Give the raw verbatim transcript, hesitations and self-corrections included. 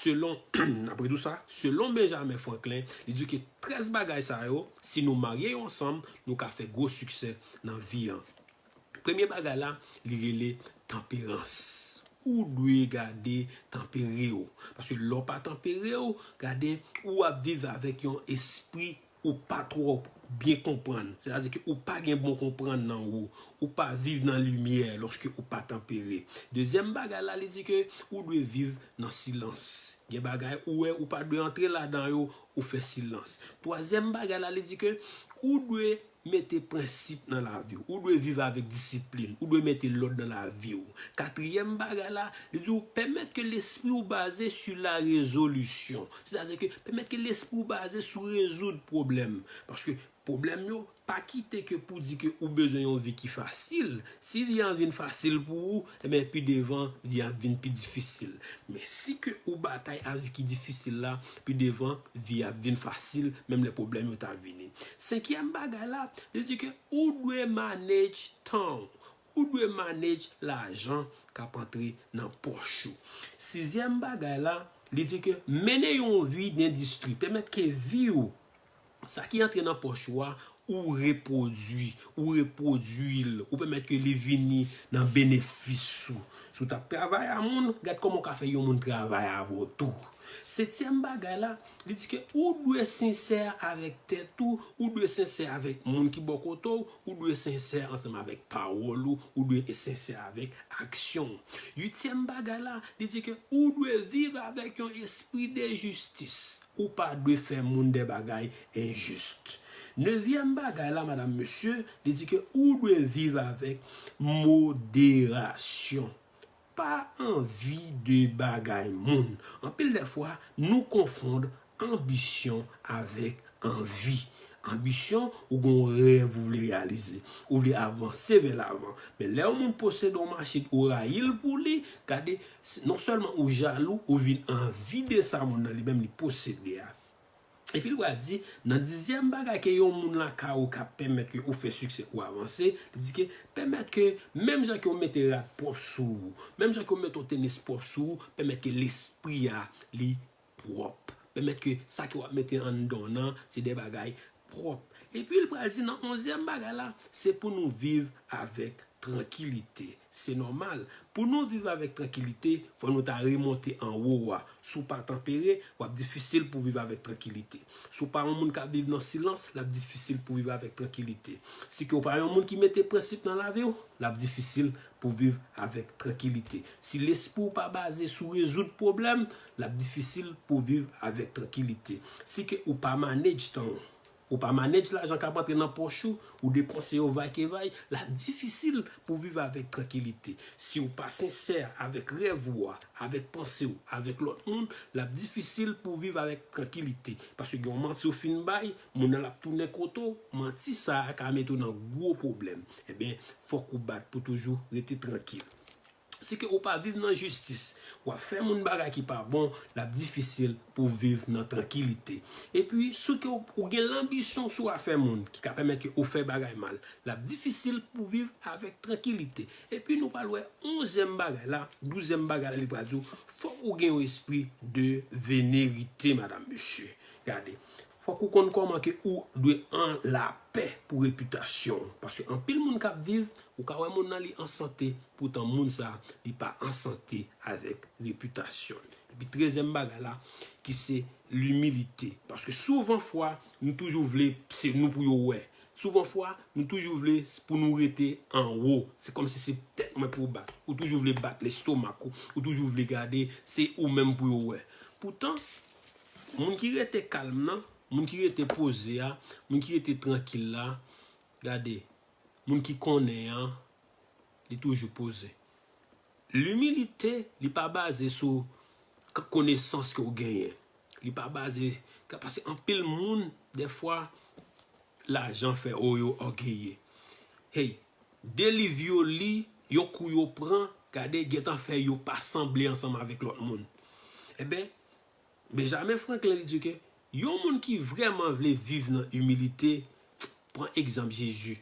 Selon, apre tou sa, selon Benjamin Franklin, li di ke trèz bagay sa yo, si nou marye yo ansanm, nou ka fè gwo siksè nan vi an. Premye bagay la, li rele tanperans. Ou dwe gade tanpere w. Paske lè w pa tanpere w, gade, ou ap viv avèk yon espri ou pa twò byen konprann. Sètadi ke ou pa gen bon konprann nan ou. Ou pa viv nan limyè lòske ou pa tanpere. Dezyèm bagay la, li di ke ou dwe viv nan silans. Gen bagay ou wè ou pa dwe antre ladan yo, ou fè silans. Twazyèm bagay la, li di ke ou dwe mete prensip nan lavi w. Ou dwe viv avèk disiplin. Ou dwe mete lòd nan lavi w. Katriyèm bagay la, li di w pèmèt ke lespri w baze sou la rezolisyon. Sètadi ke pèmèt ke lespri w baze sou rezoud pwoblèm. Paske pwoblèm yo, pa kite ke pou di ke ou bezwen yon vi ki fasil. Si vi an vin fasil pou ou, ebyen, pi devan, vi an vin pi difisil. Men si ke ou batay ak vi ki difisil la, pi devan, vi ap vin fasil, menm lè pwoblèm yo ta vini. Senkyèm bagay la, li di ke ou dwe manage tan w. Ou dwe manage lajan k ap antre nan pòch ou. Sizyèm bagay la, li di ke mennen yon vi dendistri. Pèmèt ke vi w, sa ki antre nan pòch ou a, ou repwodui, ou repwodui l, ou pèmèt ke li vini nan benefis ou. Si w t ap travay a moun, gad kòman w ka fè yon moun travay avè w tou. Setyèm bagay la, li di ke ou dwe sensè avèk tèt ou, ou dwe sensè avèk moun ki bò kote w, ou dwe sensè ansanm avèk pawòl ou, ou dwe sensè avèk aksyon w. Uityèm bagay la, li di ke ou dwe viv avèk yon espri de jistis. Ou pa dwe fè moun de bagay enjis. Nevyèm bagay la, madam, mesye, li di ke ou dwe viv avèk moderasyon. Pa anvi de bagay moun. Anpil de fwa, nou konfonn anbisyon avèk anvi. Anbisyon, ou gen yon rèv ou vle reyalize. Ou vle avanse vè lavan. Men lè yon moun posede yon machin, ou rayi l pou li, gade, s- non sèlman ou jalou, ou vin anvi de sa moun nan li menm li posede a. Epi l pral di, nan dizyèm bagay ke yon moun lakay ou ka pèmèt ke ou fè siksè ou avanse, li di ke pèmèt ke, menm jan ke ou mete rad pwòp sou ou, menm jan ke ou mete yon tenis pwòp sou ou, pèmèt ke lespri a li pwòp. Pèmèt ke sa ke w ap mete anndan w nan, se de bagay pwòp. Epi l pral di nan onzyèm bagay la, se pou nou viv avèk trankilite. Se nòmal. Pou nou viv avèk trankilite, fò nou ta remonte anwo a. Si w pa tanpere, w ap difisil pou viv avèk trankilite. Si w pa yon moun k ap viv nan silans, l ap difisil pou viv avèk trankilite. Si ke w pa yon moun ki mete prensip nan lavi w, l ap difisil pou viv avèk trankilite. Si lespri w pa baze sou rezoud pwoblèm, l ap difisil pou viv avèk trankilite. Si ke ou pa manage tan w, ou pa manage lajan k ap antre nan pòch ou, ou depanse yo vaykevay, l ap difisil pou viv avèk trankilite. Si w pa sensè avèk rèv ou a, avèk panse w, avèk lòt moun, l ap difisil pou viv avèk trankilite. Paske gen yon manti ou fin bay, moun nan l ap tounen kote w, manti sa a ka mete w nan gwo pwoblèm. Ebyen, fòk ou bat pou toujou rete trankil. Si ke ou pa viv nan jistis, w ap fè moun bagay ki pa bon, l ap difisil pou viv nan trankilite. Epi, si ke ou, ou gen lanbisyon sou afè moun ki ka pèmèt ke ou fè bagay mal, l ap difisil pou viv avèk trankilite. Epi, nou pral wè onzyèm bagay la, douzyèm bagay la, li pral di w, fòk ou gen yon espri de venerite, madam, mesye. Gade, fòk ou konn kòman ke ou dwe an lapè pou repitasyon w. Paske anpil moun k ap viv, ou ka wè moun nan li an sante, poutan moun sa, li pa an sante avèk repitasyon l. Epi trezyèm bagay la, ki se limilite. Paske souvan fwa, nou toujou vle se nou pou yo wè. Souvan fwa, nou toujou vle s- pou nou rete anwo. Se kòmsi se tèt mwen pou w bat. Ou toujou vle bat lestomak ou. Ou toujou vle gade, se ou menm pou yo wè. Poutan, moun ki rete kalm nan, moun ki rete poze a, moun ki rete trankil la, gade, moun ki konnen an, li toujou poze. Limilite, li pa baze sou k- konesans ke w genyen. Li pa baze, ka- paske anpil moun, dèfwa, lajan fè o yo ògeye. Hey, de liv yo li, yon kou yo pran, gade, gentan fè yo pa sanble ansanm avèk lòt moun. Ebyen, Benjamin Franklin li di ke yon moun ki vrèman vle viv nan imilite, pran egzanp Jezi.